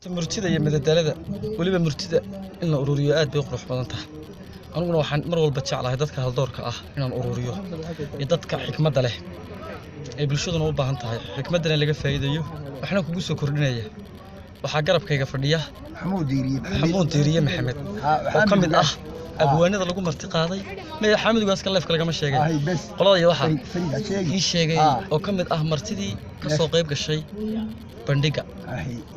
Murtida iyo madadaalada, weliba murtida in la ururiyo aad bay u qurux badan tahay. Aniguna waxaan mar walba jeclahay dadka haldoorka ah inaan ururiyo iyo dadka xikmadda leh ee bulshaduna u baahan tahay, xikmaddana laga faa'iideeyo, waxna kugu soo kordhinaya. Waxaa garabkayga fadhiya Maxamuud Diiriye Maxamed. Xamuud Diiriye Maxamed oo ka mid ah abwaanada lagu marti qaaday. Maya, Xaamid Ugaaska leefka lagama sheegay. Ahay bes. Qolada iyo waxaa Fariid, Fariid, sheegi. ii sheegay oo ka mid ah martidii ka soo qayb gashay bandhiga.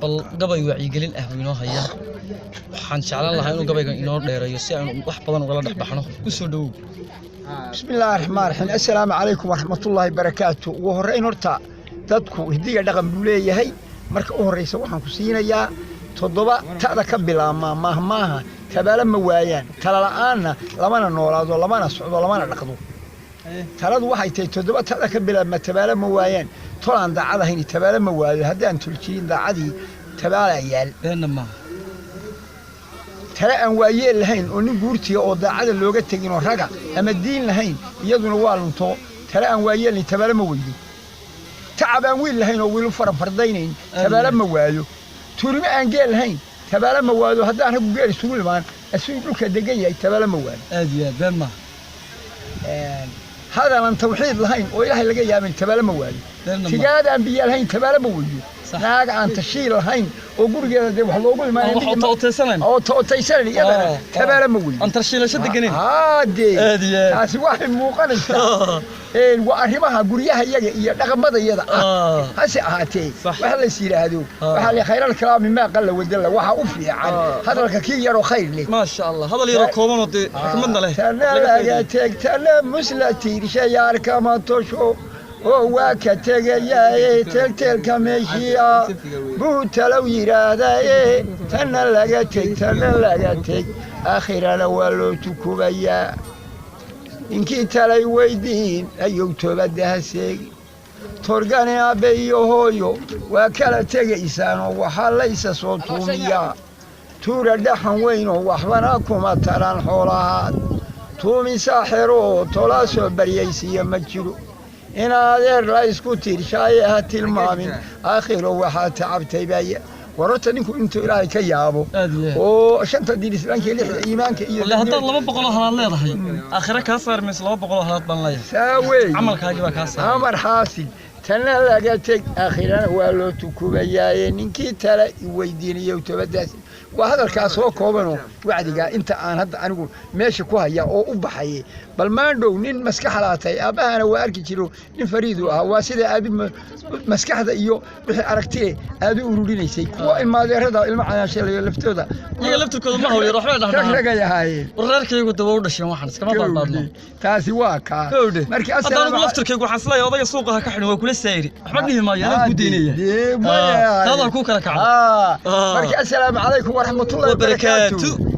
Bal gabay wacyigelin ah buu inoo hayaa. Waxaan jeclaan lahaa inuu gabaygan inoo dheereeyo si aanu wax badan ugala dhex baxno. Ku soo dhowow. Bismi illaahi raxmaan raxiim. Assalaamu calaykum waraxmatullaahi barakaatu. Ugu horreyn horta dadku hidiga dhaqan buu leeyahay. Marka u horreysa waxaan ku siinayaa toddoba ta'da ka bilaabmaa maahmaaha tabaala ma waayaan, tala la'aanna lamana noolaado, lamana socdo, lamana dhaqdo. Taladu waxay tahay toddoba ta'da ka bilaabma tabaala ma waayaan. Tolaan daacad ahayn tabaala ma waayo, haddaan tuljirin daacadii tabaalaa yaal. Beenna maaha. Tale aan waayeel lahayn oo nin guurtiga oo daacada looga tegin oo raga ama diin lahayn iyaduna waa lunto. Tale aan waayeel lahayn tabaala ma weydo. Tacab aan wiil lahayn oo wiilu farafardaynayn tabaala ma waayo. Tuurimo aan geel lahayn tabaala ma waayo, haddaan raggu geel isugu imaan asigu dhulka degan yahay tabaala ma waayo. Aad iyo aad, been maaha. Hadalan tawxiid lahayn oo Ilaahay laga yaabin tabaala ma waayo. Beenna maaha. Tigaad aan biyo lahayn tabaala ma weydo. Naag aan tashiil lahayn oo gurigeeda dee wax loogu Aan imaanay wax otooteysanan oo tootaysanan iyadana tabaala ma weydo. Aan tarshiilasho deganeyn. Haadee. Aad iyo aad. Taasi waxay muuqanaysaa waa arrimaha guryaha iyaga iyo dhaqamada iyada ah. Hase ahaatee waxa lays yidhaahdo waxaa la khayral kalaami maa qalla wadalla, waxaa u fiican hadalka kii yaroo khayr leh. Maasha Allah, hadal yaroo kooban oo dee xikmadna leh tana laga laga faa'iideeyo. Teg tana musla tiirshayaarkama tosho oo waa ka tegayaaye teelteelka meeshiia buu talow yidhaahdaaye. Tana laga teg, tana laga teg, aakhirana waa loo tukubayaa. Ninkii talay weydiin ayuu toobadda ha seegi. Torgani aabbe iyo hooyo waa kala tegaysaanoo waxaa laysa soo tuumiyaa tuura dhaxan weynoo waxbana kuma taran xoolahaad tuumisaa xero oo tolaa soo baryaysiiya ma jiro. In adeer la isku tiirshaaye ha tilmaamin aakhiro waxaa tacabtay baya. Wararta ninku intuu Ilaahay ka yaabo Aad iyo aad. oo shanta diin islaamka iyo lixda iimaanka iyo Wallahi haddaad 200 oo halaad leedahay, aakhire kaa saari mayso. 200 oo halaad baan leeyahay. Saa weey. Camalkaagii baa kaa saaray. Amar xaasil tana laga teg, aakhirana waa loo tukubayaaye. Ninkii tala i weydiinayo tobadaas waa hadalkaa soo koobanoo wacdigaa inta aan hadda anigu meesha ku haya oo u baxayay. Bal maandhow nin maskax laatay aabbahana waa arki jiro, nin fariidu ahaa. Waa sida aabi maskaxda iyo wixii aragtile aad u ururinaysay. Kuwa ilmaadeerada ilmo canaashelayo laftooda Iyaga laftirkooda ma hawlyar waxbay rag dhahdhahaan. Ragay ahaayeen. Wareerkaygu daba u dhasheen, waxaan iskama baadbaadno. Taasi waa kaa. Gawdhe. Markii Hadda anigu laftirkaygu waxaan isleeyahay odayga suuqa ha ka xidhin, waa kula saayiri, waxba dhihi maayo, anaa kuu daynaya. Taadaa kuu kala kacda. Marka assalaamu calaykum waraxmatullahi wabarakaatu. Wabarakaatu.